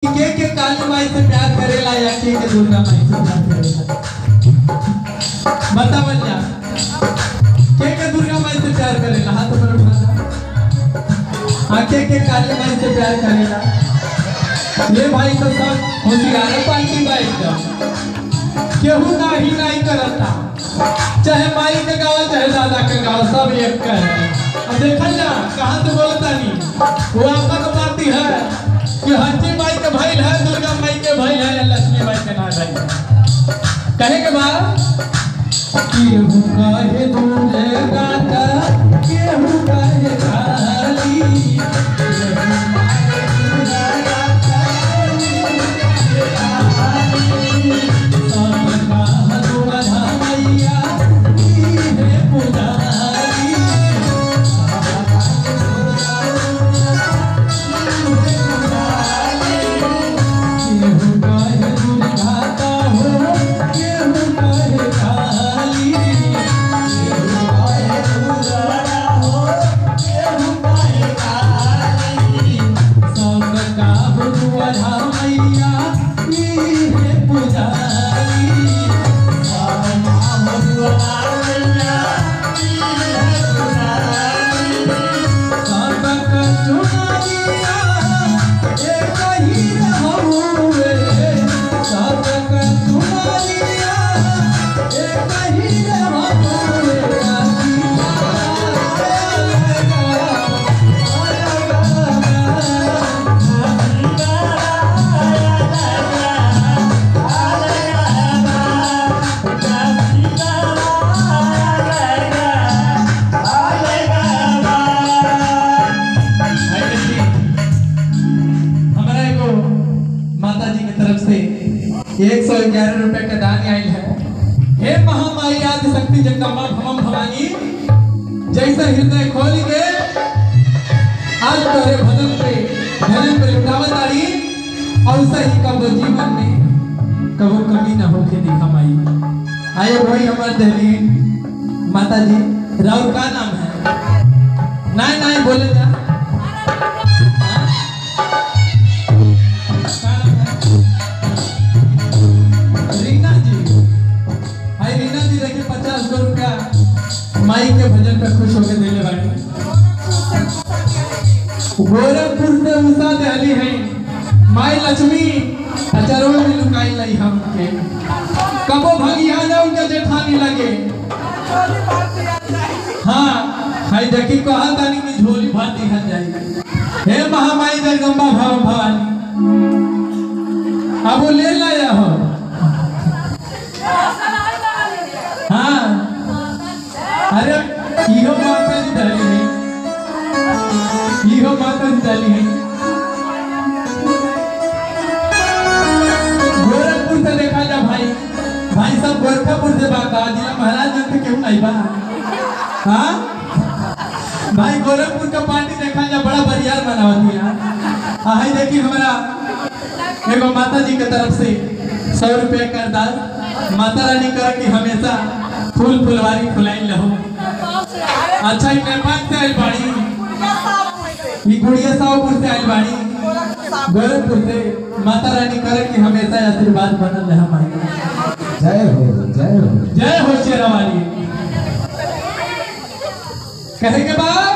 के के काली माई से प्यार करेला या के दुर्गा माई से प्यार करेला? बतावल जा, के दुर्गा माई से प्यार करेला? हाथ ऊपर उठा। हाँ, के काली माई से प्यार करेला? ये भाई तो सब होशियार पार्टी बा एकदम, केहू नाही नाही करता, चाहे माई के गाँव चाहे दादा के गाँव, सब एक का है। अब देखल जा कहाँ से बोलता नहीं, वो आपका पार्टी है कि हंची माई के भाई है, दुर्गा माई के भाई है, या लक्ष्मी माई के ना भाई। कहे के बाद केहू कहे दुर्गा का, केहू कहे काली, 111 रुपए का दान आयल है। हे महामाई आदि शक्ति जगदम्बा भवम भवानी, जैसे हृदय खोल के आज तोरे भजन पे भजन पे लुटावत आड़ी, और सही कब जीवन में कबो कमी ना होके दिखा माई। आए भाई हमारे दिल्ली माता जी, राउर का नाम है? नहीं नहीं बोले जा, माई के भजन पे खुश होकर देने वाली। गोरखपुर से उषा दहली है माई लक्ष्मी, अचरों में लुकाई लई हम के, कबो भगिया ना उनके जेठानी लगे। हाँ हाय देखी कहा तानी की झोली भात दिखा जाए। हे महामाई जगदम्बा भाव भवानी, अब वो ले लाया हो। हाँ अरे इहो माता जी डाली है, इहो माता जी डाली है। गोरखपुर से देखा जा भाई, भाई सब गोरखपुर से बात आ, जिला महाराजगंज से क्यों नहीं बा? हाँ भाई गोरखपुर का पार्टी देखा जा, बड़ा बरियार मनावती है। हाँ देखी हमारा एगो माता जी के तरफ से 100 रुपये का दान, माता रानी कर की हमेशा फूल फुलवारी फुलाई लहो। अच्छा ये नेपाल से आइल बाड़ी, ये गुड़िया साहपुर से आइल बाड़ी, गोरखपुर से। माता रानी करे कि हमेशा आशीर्वाद बनल रहे हमारे। जय हो, जय हो, जय हो शेरावाली। कहे के बाद